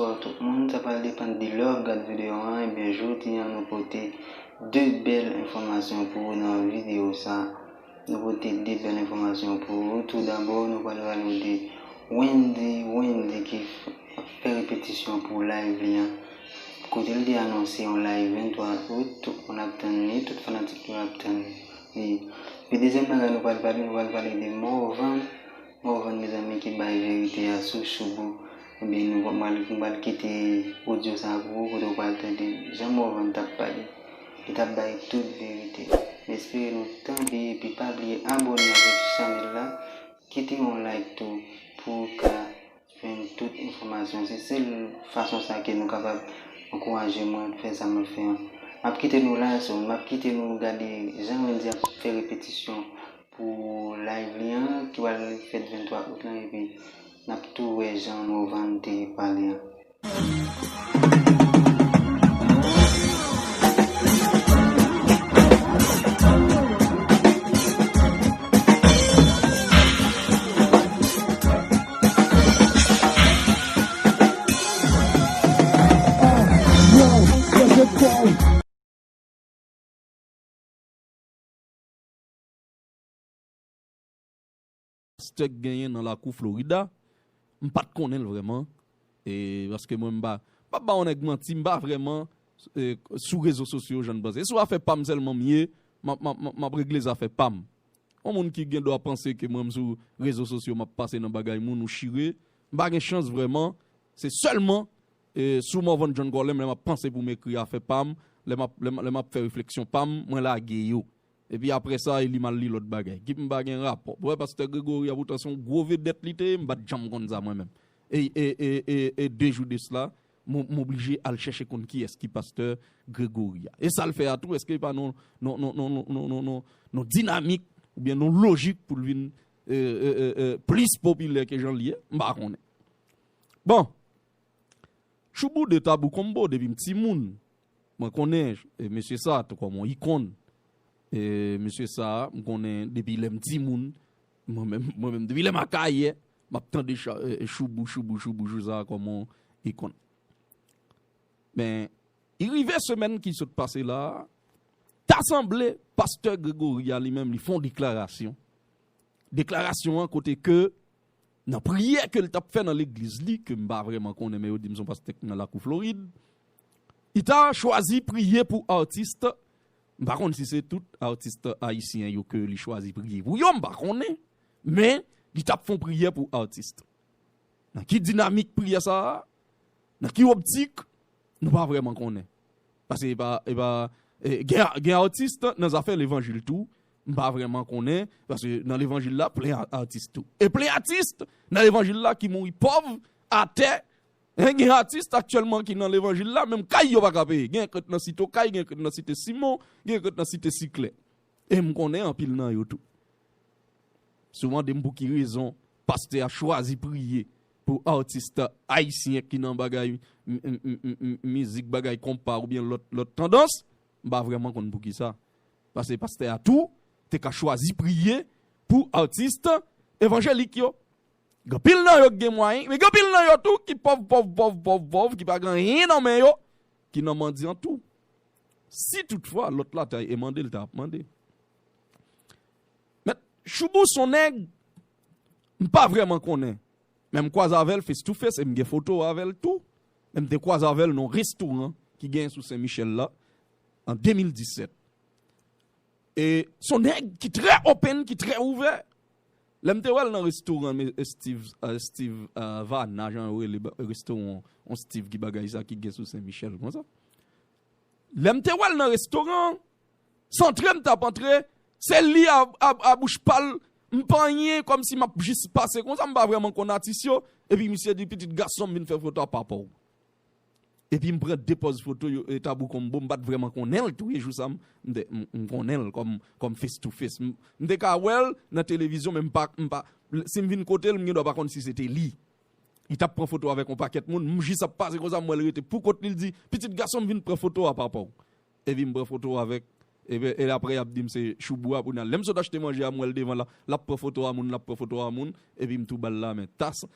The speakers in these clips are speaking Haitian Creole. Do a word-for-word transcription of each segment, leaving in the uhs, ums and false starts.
Bonjou tout moun, sa pral depann de lè w ap gad videyo an. Ebyen, jodi a nou pote de bèl enfòmasyon pou ou nan videyo sa. Nou pote de bèl enfòmasyon pou ou. Tou dabò, nou pral pale w de Wendy, Wendy ki f-, ap fè repetisyon pou live li an. Kote l te anonse yon live venntwa out, tout moun ap tann li, tout fanatik yo ap tann li. Epi dezyèm bagay nou pral pale, nou pral pale de Morvan. Morvan, mezanmi, ki bay verite a sou Shoubou. Ebyen, nou pral, nou pral kite odyo sa a pou ou, kote w pral tande jan Morvan t ap pale. Li t ap bay tout verite. M espere nou tande, epi pa bliye abòne avèk chanèl la, kite yon like tou pou w ka jwenn tout enfòmasyon. Se sèl fason sa ke nou kapab ankouraje mwen fè sa m ap fè an. M ap kite nou la, so, m ap kite nou gade jan Wendy ap fè repetisyon pou live li an, ki pral fèt venntwa out lan, epi n ap tou wè jan Morvan te pale an. Pastè k genyen nan lakou Florida, m pa t konnen l vrèman, e paske mwen m pa, m p ap ba yon nèg manti, m pa vrèman, e, sou rezo sosyo jan n panse. E sou afè pa m sèlman m ye, m ap, m ap, m ap, m ap regle zafè pa m. Yon moun ki gen dwa panse ke mwen m sou rezo sosyo, m ap pase nan bagay moun ou chire, m pa gen chans vrèman. Se sèlman, e, sou Morvan John Colem, lè m ap panse pou m ekri afè pa m, lè m ap, lè m, lè m ap fè refleksyon pa m, mwen lage yo. Epi apre sa, e li m al li lòt bagay. Ki m pa gen rapò. Ou wè, pastè Gregory a poutan se yon gwo vedèt li te ye, m pa t janm konn sa mwen menm. E, e, e, e, e de jou de sila, m, m oblije al chèche konn kiyès ki pastè Gregory a. E sa l fè a tou, èske pa non, non, non dinamik oubyen non lojik pou l vin, e, e, e, e, plis popilè ke jan l ye? M pa konnen. Bon, Shoubou de Tabou Combo, depi m timoun, mwen konnen, e, mesye sa a tou kòm yon ikòn. E, mesye sa a, m konnen depi lè m timoun, mwen menm, mwen menm, depi lè m Akayè, m ap tande cha-, e, Shoubou, Shoubou, Shoubou, jou sa a kòm yon ikòn. Men, i rive semèn ki sot pase la a, ta sanble pastè Gregory a li menm, li fè yon deklarasyon. Deklarasyon an kote ke nan priyè ke l t ap fè nan legliz li, ke m pa vrèman konnen, men yo di m se yon pastè k nan lakou Florid, li ta chwazi priye pou atis, m pa konn si se tout atis ayisyen yo ke li chwazi priye pou yo, m pa konnen, men li t ap fè yon priyè pou atis. Nan ki dinamik priyè sa a? Nan ki optik? Nou pa vrèman konnen. Paske e pa, e pa, e, gen, gen atis nan zafè levanjil tou, m pa vrèman konnen, paske nan levanjil la, plen a-, atis tou. E plen atis nan levanjil la ki mouri pòv, atè, en, gen atis aktyèlman ki nan levanjil la, menm kay yo pa ka peye. Gen k ret nan Site Okay, gen k ret nan Site Simon, gen k ret nan Site Siklè. E m konnen anpil nan yo tou. Si w mande m pou ki rezon pastè a chwazi priye pou atis ayisyen ki nan bagay m-, m-, m-, m-, m-, mizik, bagay konpa oubyen lòt, lòt tandans, m pa vrèman konn poukisa. Paske pastè a tou te ka chwazi priye pou atis evanjelik yo. Gen anpil nan yo ki gen mwayen, men gen anpil nan yo tou ki pòv, pòv, pòv, pòv, pòv, ki pa gen anyen nan men yo, ki nan mandyan tou. Si toutfwa lòt la ta ye mande, l ta ap mande. Men, Shoubou se yon nèg, m pa vrèman konnen. Men m kwaze avè l face to face, e m gen foto avè l tou. Men m te kwaze avè l nan yon restoran ki genyen sou Sen Michèl la, an de mil disèt. E se yon nèg ki trè open, ki trè ouvè. Lè m te wè l nan restoran, men, e, Steve, e, Steve, e, Vana, jan yo rele ba-, restoran, yon Steve ki bagay sa ki gen sou Sen Michèl, konsa. Lè m te wè l nan restoran an, se antre m t ap antre, se li a, a, a bouch pa l, m pa anyen, kòmsi m ap jis pase konsa, m pa vrèman konn atis yo, epi misye di, "Pitit gason m, vin fè foto a papa w." Epi m pran de pòz foto yo, e, Tabou Combo, m pa t vrèman konnen l tou, e jou sa m, m te, m, m konnen l kòm, kòm face to face. M, m te ka wè l nan televizyon, men m pa, m pa, si m vin kote l, m gen dwa pa konn si se te li. Li t ap pran foto avèk yon pakèt moun, m jis ap pase konsa, m wè l rete pou kont li, l di, "Pitit gason m, vin pran foto a papa w." Epi m pran foto avèk, epi, e apre y ap di m se Shoubou a, kounye a, lè m sot achte manje a, m wè l devan la, l ap pran foto a moun, l ap pran foto a moun, epi m tou ba l lamen. Ta s-,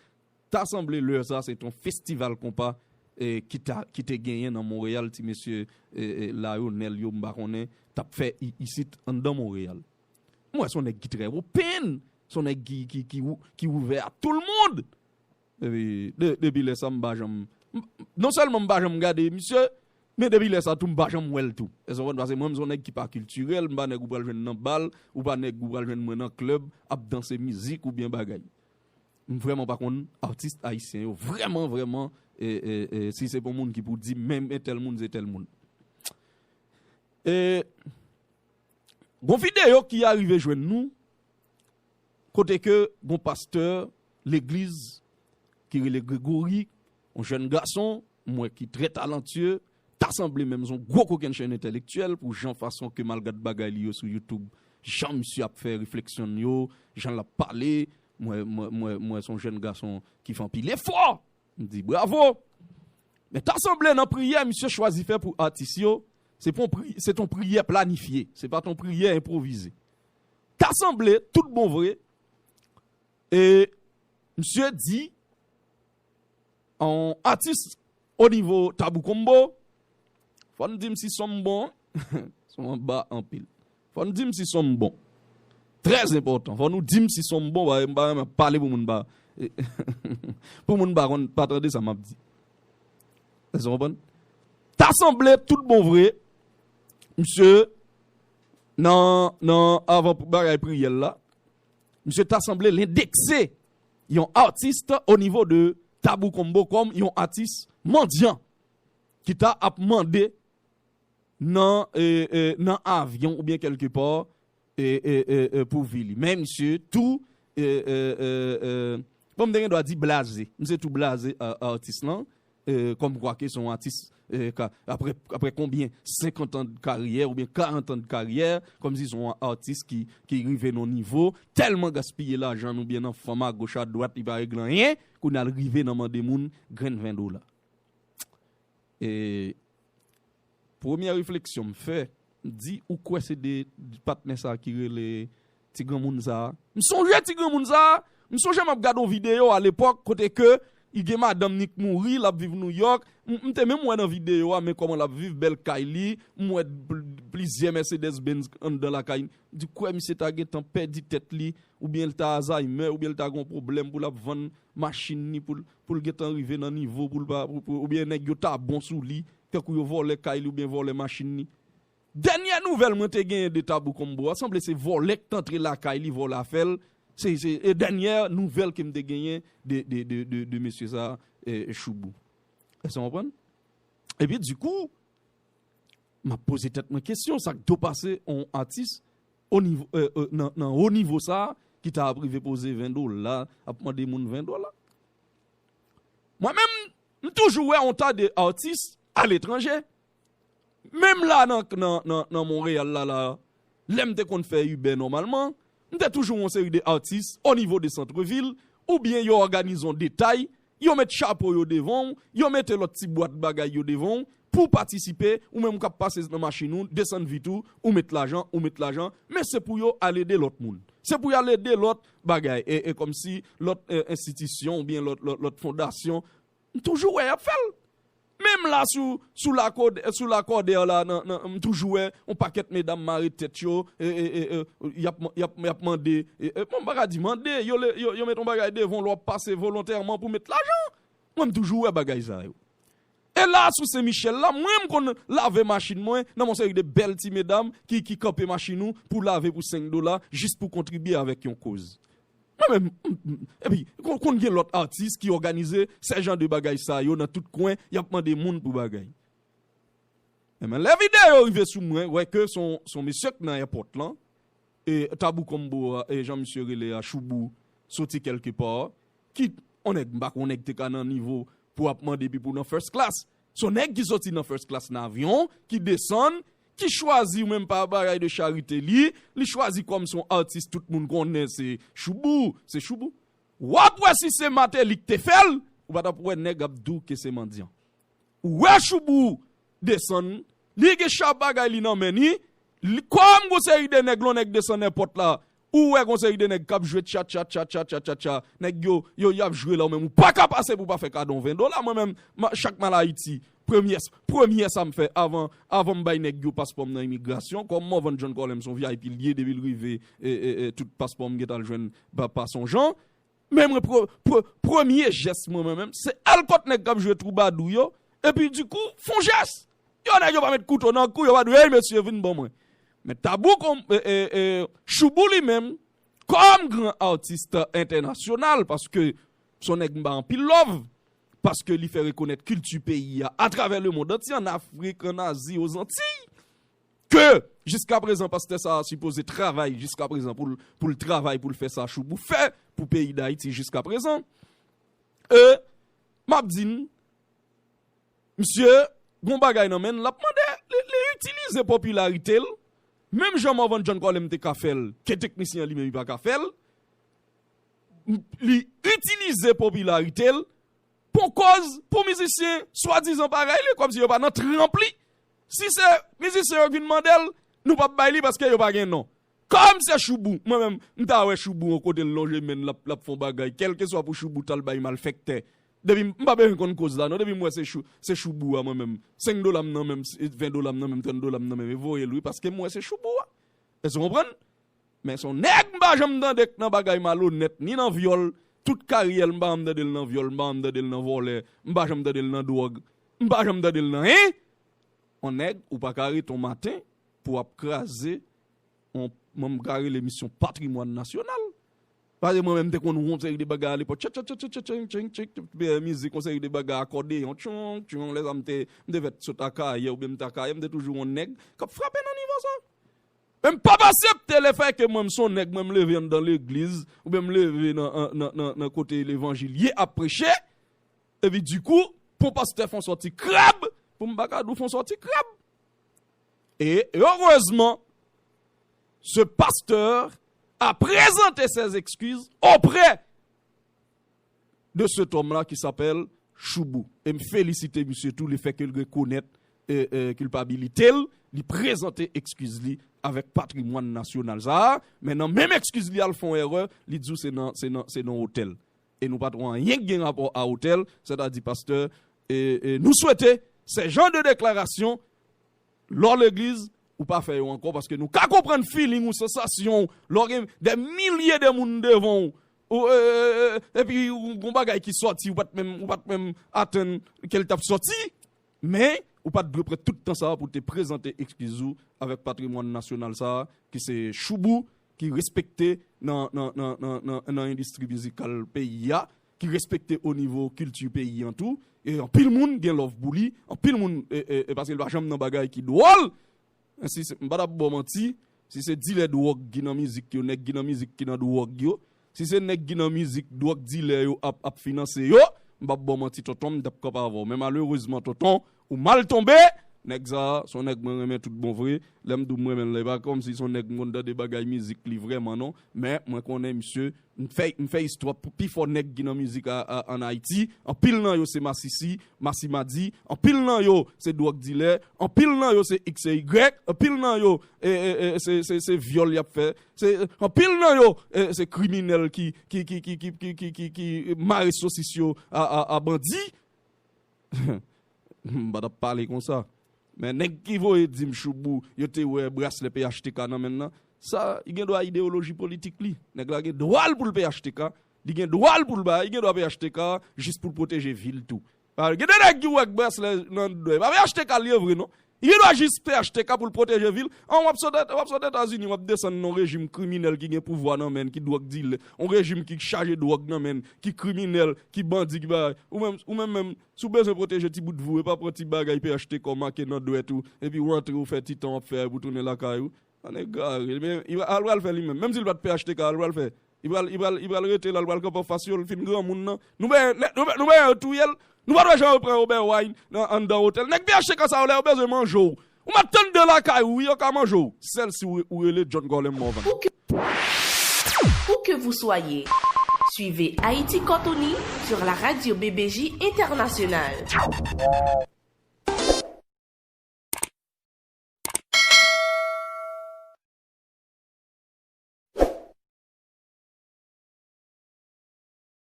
ta sanble lè sa, se t on festival konpa e, ki ta, ki te genyen nan Monreyal, ti mesye, e, e, Layonèl yo, m pa konnen, t ap fè i-, isit anndan Monreyal. M wè se yon nèg ki trè open, se yon nèg ki, ki, ki, ou- ki ouvè a tout le monde. Epi, de- depi lè sa, m pa janm, m- non sèlman m pa janm gade misye, men depi lè sa tou, m pa janm wè l tou. Èske w konprann? Paske mwen, m se yon nèg ki pa kiltirèl, m pa nèg ou pral jwenn nan bal, ou pa nèg ou pral jwenn mwen nan klèb, ap danse mizik oubyen bagay. M vrèman pa konn atis ayisyen yo, vrèman, vrèman, e, e, e, si se pou moun ki pou di, men, men tèl moun, se tèl moun. E, gon videyo ki arive jwenn nou, kote ke gon pastè legliz ki rele Gregory, yon jèn gason, m wè ki trè talantye, ta sanble menm se yon gwo kokennchenn entèlektyèl pou jan fason ke m al gad bagay li yo sou YouTube, jan misye ap fè refleksyon l yo, jan l ap pale, m wè, m wè, m wè, m wè se yon jèn gason ki fè anpil efò. M di bravo. Men ta sanble nan priyè misye chwazi fè pou atis yo, se pa yon pri- se t on priyè planifye, se pa t on priyè enpwovize. Ta sanble, tout bon vre, e misye di, yon atis o nivo Tabou Combo, fò n di m si son m bon, son an ba anpil. Fò n di m si son m bon. Trè enpòtan. Fò nou di m si son m bon, paske m pa renmen pale pou moun pa, pou moun pa konn, pa tande sa m ap di. Èske w konprann? Ta sanble tout bon vre, misye, nan, nan avan bagay priyè l la, misye ta sanble l endekse yon atis o nivo de Tabou Combo kòm yon atis mandyan ki ta ap mande nan, e, e, nan avyon oubyen kèlke pa, e, e, e, e, pou vi li. Men misye tou, e, e, e, e, bon, m te gen dwa di blaze. Misye tou blaze, a- atis lan, e, kòm kwa ke se yon atis, e, ka- apre, apre konbyen senkant an de karyè oubyen karant an de karyè, kòmsi se yon atis ki, ki rive nan yon nivo, tèlman gaspiye lajan l oubyen nan fanm agoch adwat, li pa regle anyen, kounye a l rive nan mande moun grenn ven dola. E premyè refleksyon m fè, m di, ou kwè se de patnè sa ki rele ti granmoun sa? M sonje ti granmoun sa, m sonje m ap gade yon videyo alepòk kote ke li gen madanm ni k mouri, l ap viv Nouyòk. M, m te menm wè nan videyo a, men kòman l ap viv, bèl kay li, m wè pl- plizyè Mercedes Benz anndan lakay. M di, kwè misye ta gentan pèdi tèt li, oubyen l ta Alzheimer, oubyen l ta gen yon pwoblèm pou l ap vann machin ni pou l, pou l gentan rive nan nivo pou l pa, pou, pou, oubyen nèg yo ta bon sou li, tankou yo vòlè kay li oubyen vòlè machin ni. Dènyè nouvèl mwen te genyen de Tabou Combo a, sanble se vòlè k t antre lakay li, vòlè afè l. Se, se, e dènyè nouvèl ke m te genyen de, de, de, de, de mesye sa, e, Choubou. Èske w konprann? Epi, dikou, m ap poze tèt mwen kesyon, sa k do pase yon atis o nivo, e, e, nan, nan wo nivo sa a, ki ta ap rive poze ven dola, ap mande moun ven dola? Mwen menm, m toujou wè yon ta de atis aletranje. Menm la nan, nan, nan, nan Monreyal la, la, lè m te konn fè Uber nòmalman, m te toujou wè yon seri de atis o nivo de santrevil, oubyen yo òganize yon detay, yo met chapo yo devan w, yo mete lòt ti bwat bagay yo devan w, pou w patisipe, ou menm k ap pase nan machin ou, desann vit ou, ou met lajan, ou met lajan, men se pou yo al ede lòt moun. Se pou y al ede lòt bagay, e, e kòmsi lòt, e, enstitisyon oubyen lòt, lòt, lòt fondasyon. M toujou wè y ap fè l. Menm la sou, sou lakòd-, sou lakòdè la, nan, nan, m toujou wè yon pakèt medam mare tèt yo, e, e, e, e, y ap, y ap, y ap mande, e, e, bon, m pa ka di mande, yo, le- yo, yo met yon bagay devan w, lè w ap pase volontèman pou met lajan. Mwen, m toujou wè bagay sa yo. E la, sou Sen Michèl la, mwen, m konn lave machin mwen, nan yon seri de bèl ti medam ki, ki kanpe machin ou pou lave pou senk dola, jis pou kontribye avèk yon koz. Mwen menm, m- m- epi, konn, konn gen lòt atis ki òganize sè jan de bagay sa yo nan tout kwen, y ap mande moun pou bagay. Ebyen, lè videyo rive sou mwen, wè ke se yon, se yon mesye k nan èpòt lan, e Tabou Combo a, e jan misye rele a, Choubou, soti kèlke pa, ki, yon nèg, m pa konn nèg te ka nan nivo pou ap mande epi pou nan first class. Se yon nèg ki soti nan first class nan avyon, ki desann, ki chwazi, ou menm pa bagay de charite li, li chwazi kòm se yon atis tout moun konnen se Choubou, se Choubou. W ap wè si se Martelly k te fè l, ou pa t ap wè nèg ap di w ke se mandyan. Ou wè Choubou desann, li gen chap bagay li nan men ni, li, kòm gon seri de nèg, lè yon nèg desann èpòt la, Ou wè gon seri de nèg k ap jwe tcha tcha tcha tcha tcha tcha tcha. Nèg yo, yo y ap jwe la, ou menm ou pa ka pase pou pa fè kado yon ven dola. Mwen menm, ma- chak m al Ayiti, premye, premye sa m fè avan, avan m bay nèg yo paspò m nan imigrasyon, kòm Morvan John Colem se yon V I P l ye depi l rive, e, e, e, tout paspò m gentan al jwenn pa, pa son jan. Men mwen, pre- pre- premye jès mwen, mwen menm, se al kot nèg k ap jwe twoubadou yo, epi dikou, fè yon jès. Yo, nèg yo pa met kouto nan kou, yo pa di, hey, mesye, vin ban mwen. Men Tabou kon, e, e, e, Choubou li menm, kòm gran atis entènasyonal, paske se yon nèg m ba anpil love, paske li fè rekonèt kilti peyi a atravè lemonn antye, an Afrik, an Azi, Ozantiy, ke jiska prezan pastè sa a sipoze travay jiska prezan pou l, pou l travay, pou l fè sa Choubou fè pou peyi Dayiti jiska prezan. E m ap di n, misye, gon bagay nan men l, l ap mande, li, li itilize popilarite l, menm jan Morvan John Colem te ka fè l, ke teknisyen an li menm li pa ka fè l, li itilize popilarite l pou koz, pou mizisyen swadizan parèy li, kòmsi yo pa nan tranp li. Si se mizisyen yo k vin mande l, nou p ap bay li paske yo pa gen non. Kòm se Choubou, mwen menm, m ta wè Choubou yon kote l lonje men l, l ap, l ap fè yon bagay, kèlkeswa pou Choubou t al bay malfèktè. Depi m, m pa bezwen konn koz la, non, depi m wè se Chou, se Choubou a, mwen menm, senk dola m nan men m, ven dola m nan men m, trant dola m nan men m, e voye l wi, paske m wè se Choubou a. Èske w konprann? Men se yon nèg m pa janm tande k nan bagay malonèt, ni nan vyòl. Tout karyè l, m pa janm tande l nan vyòl, m pa janm tande l nan vòlè, m pa janm tande l nan dwòg, m pa janm tande l nan, en? Yon nèg, ou pa ka rete yon maten pou w ap kraze yon, mwen m ka rele misyon patrimwàn nasyonal. Paske mwen menm, m te konn wè yon seri de bagay alepòk. Tchè, tchè, tchè, tchè, tchè, tchè, tchè, tchè, tchè, mizik, yon seri de bagay akòdeyon, tchon, tchon, lè sa m te, m te fèk sot Akayè, oubyen m te Akayè, m te toujou yon nèg k ap frape nan nivo sa. Men m p ap aksepte lefètke mwen, m se yon nèg, mwen, m leve anndan legliz, oubyen m leve nan, nan, nan, nan, nan kote levanjil ye ap preche, epi dikou, pou pastè fè yon sòti krab, pou m pa ka di w fè yon sòti krab. Et heureusement, ce pasteur a présenté ses excuses auprès de cet homme-là qui s'appelle Choubou. E m felisite misye tou, lefètke l rekonèt, e, e, kilpabilite l, li prezante ekskiz li avèk patrimwàn nasyonal sa a, men nan menm ekskiz li a, l fè yon erè, li di w se nan, se nan, se nan otèl. E nou pa t wè anyen k gen rapò a otèl, sètadi pastè, e, e nou swete se jan de deklarasyon, lè w legliz, ou pa fè yo ankò, paske nou ka konprann feeling ou, sansasyon w, lè w gen dè milye de moun devan w, ou, e, e, e, epi ou gon bagay ki sòti, ou pa t menm, ou pa t menm atann ke l t ap sòti, men ou pa t dwe pran tout tan sa a pou w te prezante ekskiz ou avèk patrimwàn nasyonal sa a, ki se Choubou, ki respekte nan, nan, nan, nan, nan, nan endistri mizikal peyi a, ki respekte o nivo kilti peyi an tou. E anpil moun gen love pou li, anpil moun, e, e, e paske l pa janm nan bagay ki dwòl. Si se, m pa t ap ba w manti, si se dilè dwòg ki nan mizik yo, nèg ki nan mizik ki nan dwòg yo, si se nèg ki nan mizik dwòg dilè yo ap, ap finanse yo, m p ap ba w manti, tonton, m t ap kanpe avè w. Men malerezman, tonton, ou mal tonbe. Nèg sa a, se yon nèg mwen renmen tout bon vre. Lè m di w m renmen l la, e pa kòmsi se yon nèg m konn tande bagay mizik li vrèman, non. Men mwen konnen misye, m fè, m fè istwa pou pi fò nèg ki nan mizik a, a, ann Ayiti. Anpil nan yo se masisi, masimadi. Anpil nan yo se dwòg dilè. Anpil nan yo se X e Y. Anpil nan yo, e, e, e, se, se, se vyòl y ap fè. Se, anpil nan yo, e, se kriminèl ki, ki, ki mare sosis yo a, a, a bandi. M pa t ap pale konsa. Men nèg ki voye di m Choubou, yo te wè braslè P H T K nan men l lan, sa, li gen dwa ideyoloji politik li. Nèg la gen dwa l pou l P H T K, li gen dwa l pou l bay, li gen dwa P H T K jis pou l pwoteje vi l tou. Pa gen de nèg ki wè k braslè nan dwèt. Pa P H T K l ye vre non. Li gen dwa jis P H T K pou l pwoteje vi l. An, w ap sot, w ap sot Etazini, w ap desann nan yon rejim kriminèl ki gen pouvwa nan men l, ki dwòg dilè, yon rejim ki chaje dwòg nan men l, ki kriminèl, ki bandi, ki bagay. Ou menm, ou menm, menm, si w bezwen pwoteje ti bout vi w, e pa pran ti bagay P H T K w make nan dwèt ou, epi w antre, w fè ti tan w ap fè a, epi w tounen lakay ou. Ann egare. Men, li al pral fè li menm. Menm si l pa t P H T K, al pral fè. Li pral, li pral, li pral rete la, li pral kanpe anfas yo, l fin granmoun nan. Nou benyen, nou benyen, nou benyen yo touye l. Nou pa t wè jan yo pran Robert Wine nan, anndan otèl. Nèg P H T K sa yo, lè yo bezwen manje w, ou mèt tann de lakay ou, wi, yo ka manje w. Sèl si w, ou rele John Colem Morvan. Où que, où que vous soyez, suivez Haïti Cortoni sur la radio B B J Internationale.